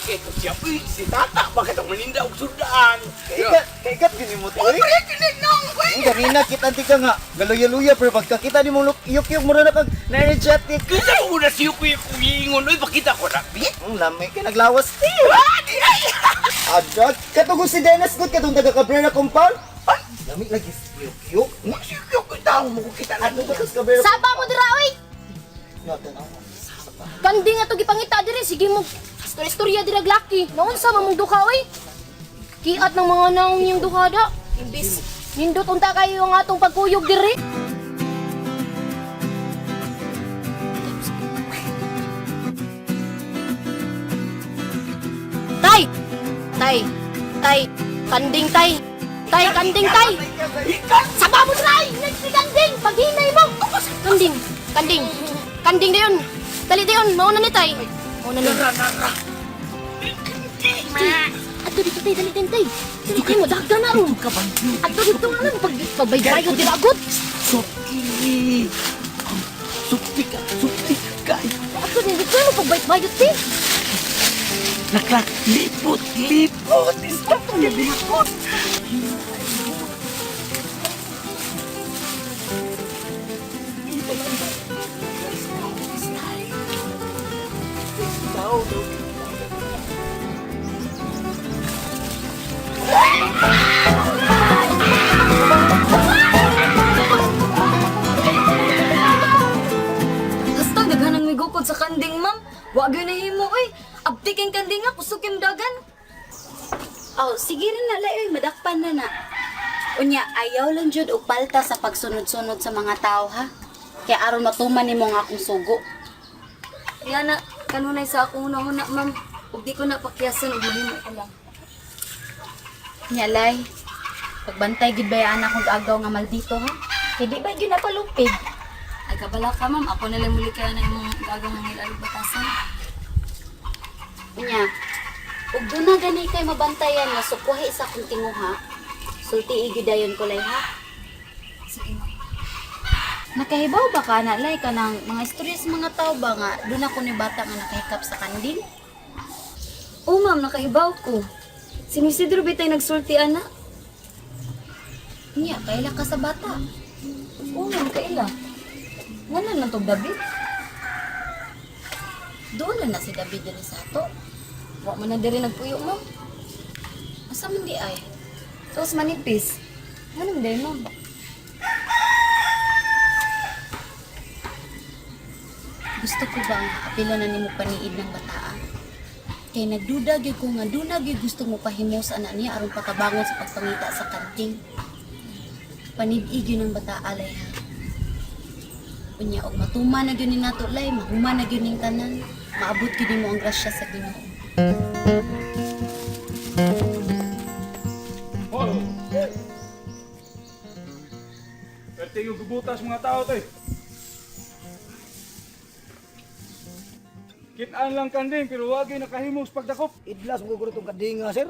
Kay ko siya, uy, si tata, bakit ang maninda og sudaan? Kaikat, kaikat gini mo Uy, ti. pre, kinig nang, uy! Ang ganina kita ti ka nga. Galuya-luya pero pagkakita ni mo yuk-yuk mo na kag na-energetic. Kinsa mo na siyo kuya kung iingon, uy, bakita ko na, bi? Ang lamay ka naglawas ti. Ah, di ay! Agad katugong si Dennis good katong taga Cabrera compound. Ay! Lami lagi si yuk-yuk. Mo siyo kuya kung tao mo kung kita na Ano ba tas Cabrera? Saba mo dira oy. Nga, tanaw. Kanding ato gipangita diri sige mo. Istorya dira laki. Naunsa man mong duha oy? Kiat ng mga naong niyong duha da. Imbis nindot unta kayo ang atong pagkuyog diri. Tay! Tay! Tay! Kanding tay! Tay, kanding tay! Saba mo dira ay! Nagsiganding! Paghinay mo! Kanding! Kanding! Kanding dayon! Dali dayon! Mauna ni tay! Mauna ni. Ra, ra, ra. Ato dito tay, dali din tay. Dali kayo mo, dagda na ron. Ato dito nga lang, pag pagbaybayo di agot. Sukli. Sukli ka, sukli ka. Ato dito mo pagbaybayo ti. Laklak, lipot, lipot. Stop, lipot. Basta daghan ang migukod sa kanding, ma'am. Wa gyud nahimo oy. Abtik ang kanding nga kusog kay dagan. Oh, sige rin na lay, oy, madakpan na na. Unya, ayaw lang jud og palta sa pagsunod-sunod sa mga tao ha. Kaya aron matuman nimo nga akong sugo. Kaya na kanunay sa akong hunahuna, ma'am. Ug di ko na pakyasan og mahimo ko lang. Nya lay, pagbantay gid ba anak kong agaw nga maldito ha? Kay di ba gyud napalupig? Ay kabala ka, ma'am. Ako na lang muli kaya na imong gagawin ng ilalog batasan. Unya, ug duna gani kay mabantayan nga sukwahi sa akong tinguha. Sulti gyud dayon ko lay ha. Sige, ma'am. Nakahibaw ba ka na lay kanang mga istorya sa mga tao ba nga doon ako ni bata nga nakahikap sa kanding? Oh, ma'am, nakahibaw ko. Sinisidro bitay nagsulti ana. Unya, kaila ka sa bata. Oh, ma'am, kaila. Ngano lang tong David? Doon na na si David dinhi sa ato. Wa man na diri nagpuyo, ma'am. Asa man di ay? Tapos manipis. Ngano man diri, ma'am? Gusto ko ba ang kapila na nimo paniid ng bataa? Kay nagduda gyud ko nga duna gyud gusto mo pahimos ana niya aron patabangon sa pagpangita sa kanting. Panid-i gyud ng bataa lay ha. Unya og matuma na gyud ni nato lay, mahuman na gyud ning tanan. Maabot gyud nimo ang grasya sa Ginoo. Pwerte yung gubutas mga tao to eh. Kitaan lang kanding pero wagi nakahimos pagdakop. Idlas mo guro tong kandinga, sir.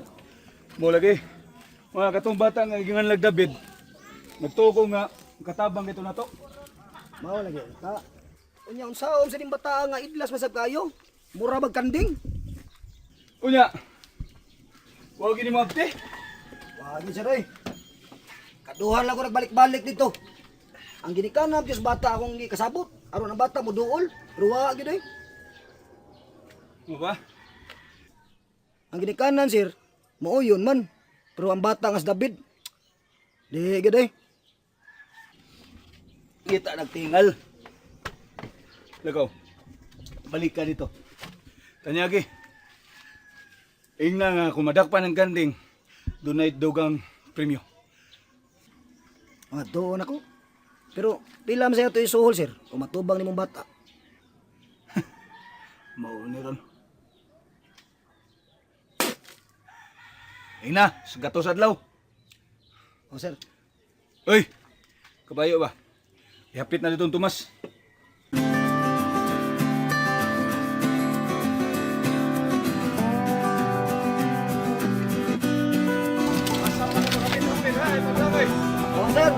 Mo lagi. Mga katong bata nga ginganlag David. Nagtuo nga katabang ito na to. Mao lagi ka. Unya unsaon sa ning bata nga idlas masab kayo? Mura bag kanding. Unya. Wagi ni mo abte. Wagi sir oy. Kaduhan lang ko nagbalik-balik dito. Ang ginikanan Diyos bata akong gikasabot. Aron ang bata mo duol, ruwa gyud oy. Mo ba? Ang ginikanan sir, mao yun man. Pero ang bata nga si David, di gyud oy. Kita nagtingal. Lagaw. Balik ka dito. Tanyagi. Ingna nga kung madakpan ng kanding, dunay dugang premyo. Mga doon ako. Pero pila man sa ito isuhol sir, kung matubang nimong bata. Mao ni ron. Ingna, sa gatos adlaw. O sir, Uy, kabayo ba? Ihapit na dito ang Tomas. O sir.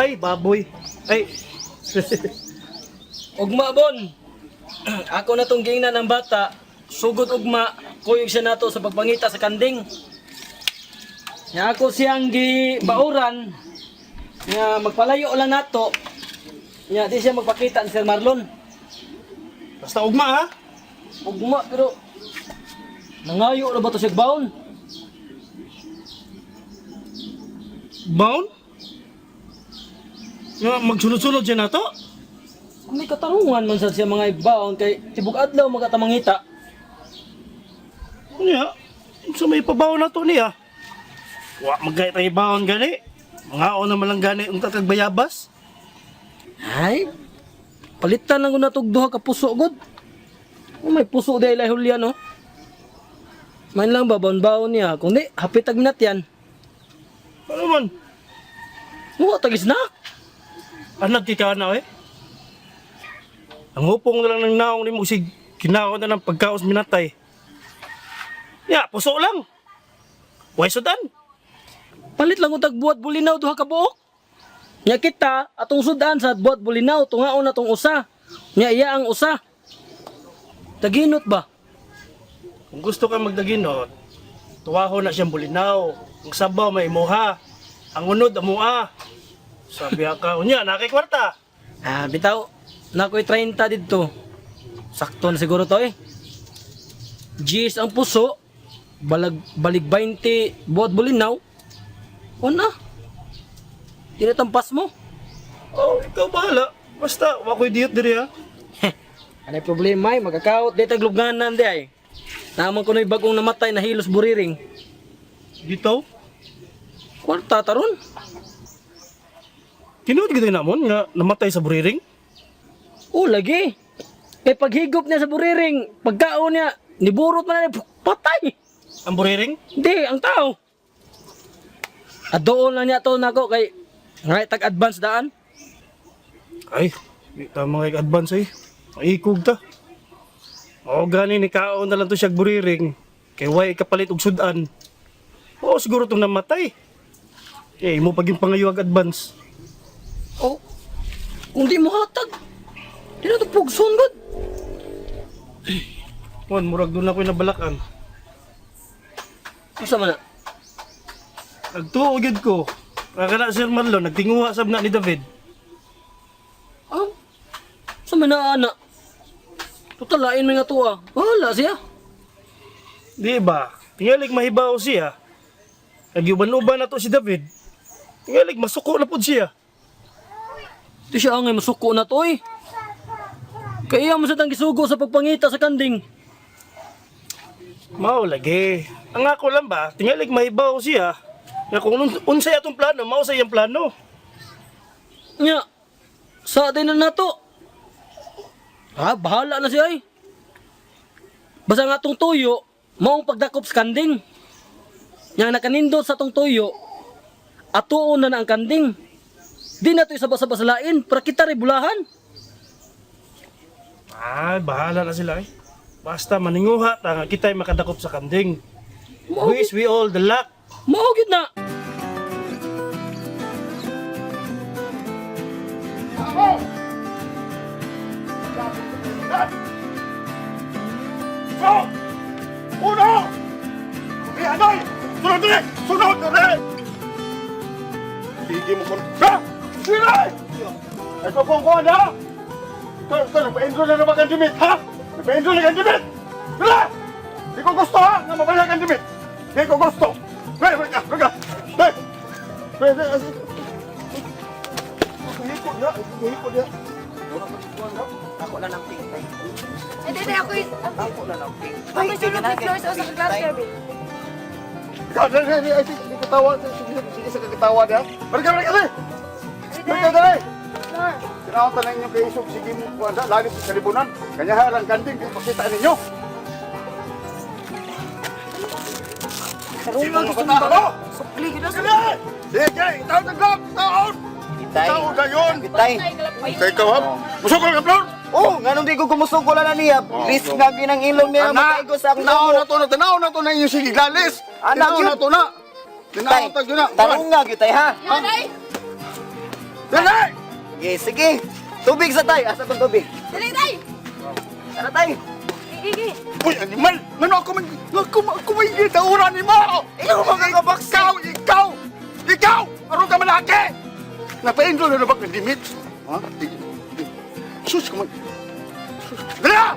Ay, baboy. Ay. Ugma bon. Ako na tong giingnan ng bata, sugod ugma, kuyog siya nato sa pagpangita sa kanding. Nya ako siyang gibauran nga magpalayo lang nato. Nya di siya magpakita ni Sir Marlon. Basta ugma ha. Ugma pero nangayo ra ba to siya baon? Baon? Nga magsunod-sunod siya nato? Kung may katarungan man sad siya mga igbaon kay tibok adlaw magatamangita. Niya, sa may pabaon na to niya. Wa magkay tayo baon gani. Mga na man lang gani ang tatag bayabas. Ay, palitan lang ko na tog duha ka puso god. Oh, may puso dahil ay Julian, no? Main lang ba, baon-baon niya. Kung di, hapit ag minat yan. Ano man? Muha, tagis na. Anad ti ka na eh. Ang hupong na lang ng naong ni mo sig kinaon na ng pagkaos minatay. Ya, puso lang. Way sudan. Palit lang kung tagbuhat bulinaw duha ka buok. Nya kita, atong sudan sa buhat bulinaw, tungaon na tong usa. Nya iya ang usa. Taginot ba? Kung gusto ka magdaginot, tuwaho na siyang bulinaw. Ang sabaw may imuha. Ang unod amua. Sabi ka, unya, nakay kwarta. Ah, bitaw, nakoy 30 didto. Sakto na siguro to eh. G's ang puso, balag, balig 20, buhat bulinaw. Una. Tinatampas mo. Oh, ikaw bahala. Basta, wako'y diyot diri ha. Anay problema ay, magkakaot di taglubganan di ay. Naman ko na'y bagong namatay na hilos buriring. Dito, Kwarta taron. tinuod gid namon nga namatay sa buriring. Oh, lagi. Kay paghigop niya sa buriring, pagkaon niya, niburot man na niya, patay. Ang buriring? Hindi, ang tao. At doon lang niya to nako kay right tag advance daan. Ay, di ta mga advance ay. Maikog ta. O gani ni kaon na lang to siya buriring. Kay way kapalit og sudan. Oo, siguro tong namatay. Eh, mo paging pangayo ag advance. Oh, kung di mo hatag, di na to pugson god. Mon, murag doon ako'y nabalakan. Asa man na? Nagtuo gyud ko. Kaya Sir Marlon, nagtinguha sab na ni David. Ah, sa man na ana? Tutalain mo nga tuwa. Wala siya. Di ba? Tingalig mahibaw siya. Nagyuban-uban na to si David. Tingalig masuko na pud siya. Di siya angay masuko na to eh. Kaya mo sa tang gisugo sa pagpangita sa kanding. Mao lagi. Ang ako lang ba, tingalig mahibaw siya. Nga kung unsay atong plano, mao sa iyang plano. Nya, sa atin na nato. Ah, bahala na siya ay. Basta nga tong tuyo, maong pagdakop sa kanding. Nya nakanindot sa tong tuyo, atuon na na ang kanding. Di na to isaba-saba sa lain, para kita rin bulahan. Ay, bahala na sila eh. Basta maninguha ta nga kita'y makadakop sa kanding. Wish we all the luck. Mao gyud na. Uno! Anoy! Sunod dire! Sunod dire! Sige mo kon. Ha! Sige! Ito kung ko na! Ito, ito, nagpa-enroll na naman kang dimit, ha? Nagpa-enroll na kang dimit! Dila! Di ko gusto, ha? Nga mabaya kang dimit! Di ko gusto! Hey, wait ka, wait ka! Hey! Hey, hey, hey! Hiko niya, hiko niya. Ako lang ang pink. Ay, di, ako yung... Ako lang ang pink. Ako sulod ni Flor sa usa ka class, grabe. Ikaw, dali, dali, ay, sige, sige, katawa, sige, sige, sa katawa niya. Balik ka, balik ka, dali! Balik ka, dali! Flor. Tinawag na ninyo kay Isog, sige mo, kuwan sa langit sa libunan. Kanya harang kanding, di makita ninyo. Tarungan Sino gusto ang bata mo? Sukli gyud na. Sige! Sige, itaw ng glove, taon! Itay. Taon na yun! Itay. Kay ikaw, ha? Busog ka ng Flor! Oh, nganong di ko kumusog wala na niya. Risk nga ginang ilong niya makaigo sa akong Tinaw na to na, tinaw na to na inyong sige, lalis! Anak Tinaw yun. na to na! Tinaw Tay, na to na. tarunga gyud tay ha. Nanay! Dali! Sige, sige. Tubig sa tay. Asa tong tubig? Dali, tay! Tara tay. Igi! Uy, animal! Ngano ako man... Ako may gitauran ni mo! Ikaw mga kabaksaw! Ikaw! Ikaw! Aron ka malaki! Napaindol na ba kang dimit? Ha? Sus, kuman... Dali! Ah!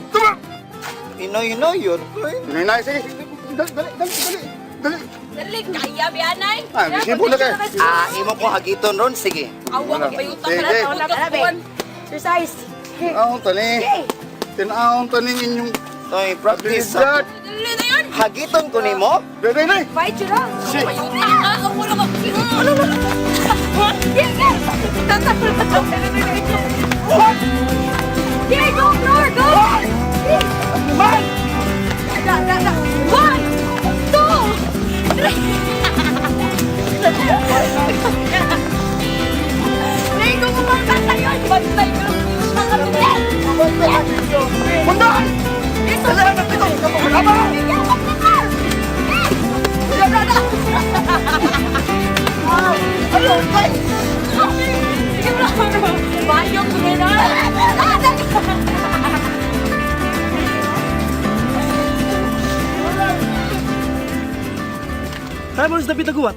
Tuma! Inoy-inoy yun. Dali, sige, sige. Dali, dali, dali, dali. Dali. Dali, kaya, bianay! Ah, bisibo na kayo. Ah, imo ko hagiton ron. Sige. Awang payuta ka Sige. na. Exercise! Tinawon tani. Tinawon tani inyong Toy, practice. abilidad. Dali na yun! Hagiton ko nimo? Dali, dali. Fight yun ah! Payuta ka! Ang wala ka! Ano na? Sige, go, Flor! Go! Animal! Da, da, da. One, two, three! Three, go, kumanta sa'yo! Bantay ka! Nakabigyan! Munday! Dali, anak dito! Tama! Bayong na. Kaya mo si David naguwat.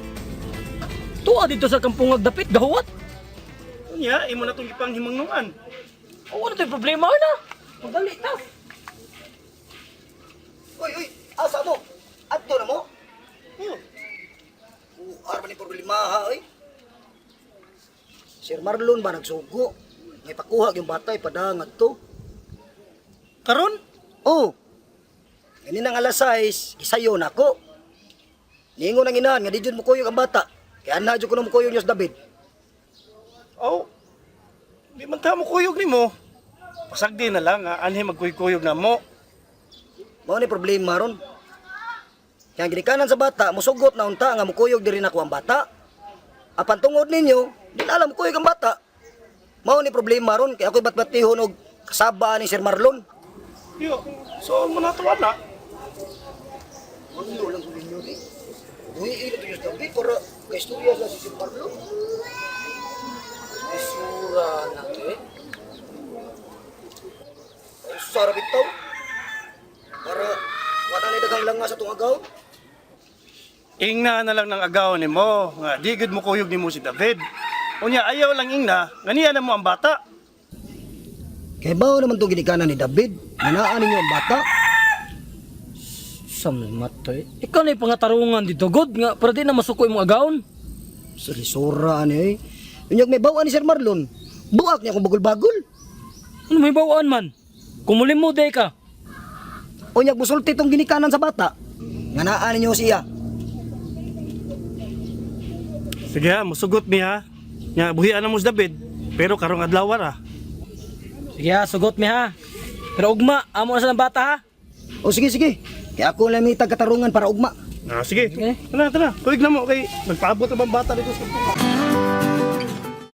Tuwa dito sa kampung Dapit, gahuwat. Unya, imo na itong ipanghimangnungan. O ano to'y problema na? Magdali ta. Uy, uy, asa mo? Adto na mo? Uar man ni problema ha, oy. Sir Marlon ba nagsugo? Ngay pakuha yung bata ipadangad to. Karon? Oh. Gani nang alas 6, gisayo na ako. Niingon ang inahan nga di jud mukuyog ang bata. Kaya na jud ko na mukuyog niya sa David. Oh, di man ta mo kuyog nimo. Pasagdi na lang, ha? Anhi magkuy-kuyog na mo. Mao ni problema ron. Kaya ang ginikanan sa bata, musugot na unta nga mukuyog diri nako ang bata. Apan tungod ninyo, di na alam mukuyog ang bata. Mao ni problema ron kaya ako'y batbatihon og kasaba ni Sir Marlon. Yo, so mo na to ana. Ano lang ko ninyo ni? Uy, ilo to yung David para kaistorya sa si Sir Marlon. Isura na to eh. Sara bitaw. Para wala ni daghang langa sa tong agaw. Ingna na lang ng agaw nimo, nga di gud mo kuyog nimo si David. Unya ayaw lang ingna, ganiya na mo ang bata. Kay bao naman itong ginikanan ni David. Manaan ninyo ang bata. Sammat to eh. Ikaw na yung pangatarungan dito, God, nga para di na masuko imong agawon. Sa lisura ani eh. Unyag may bawaan ni Sir Marlon. Buak niya akong bagol-bagol. Ano may bawaan man? Kumulim mo, day ka. Unyag musulti itong ginikanan sa bata. Nganaan ninyo siya. Sige ha, musugot mi ha. Nya buhian na mo si David, pero karong adlaw ra. Sige ha, sugot mi ha. Pero ugma, amo na sa ng bata ha. O sige sige. Kaya ako lang may tagkatarungan para ugma. Ah, sige. Tara, tara. Kuyog na mo kay nagpaabot na bang bata dito sa kampung.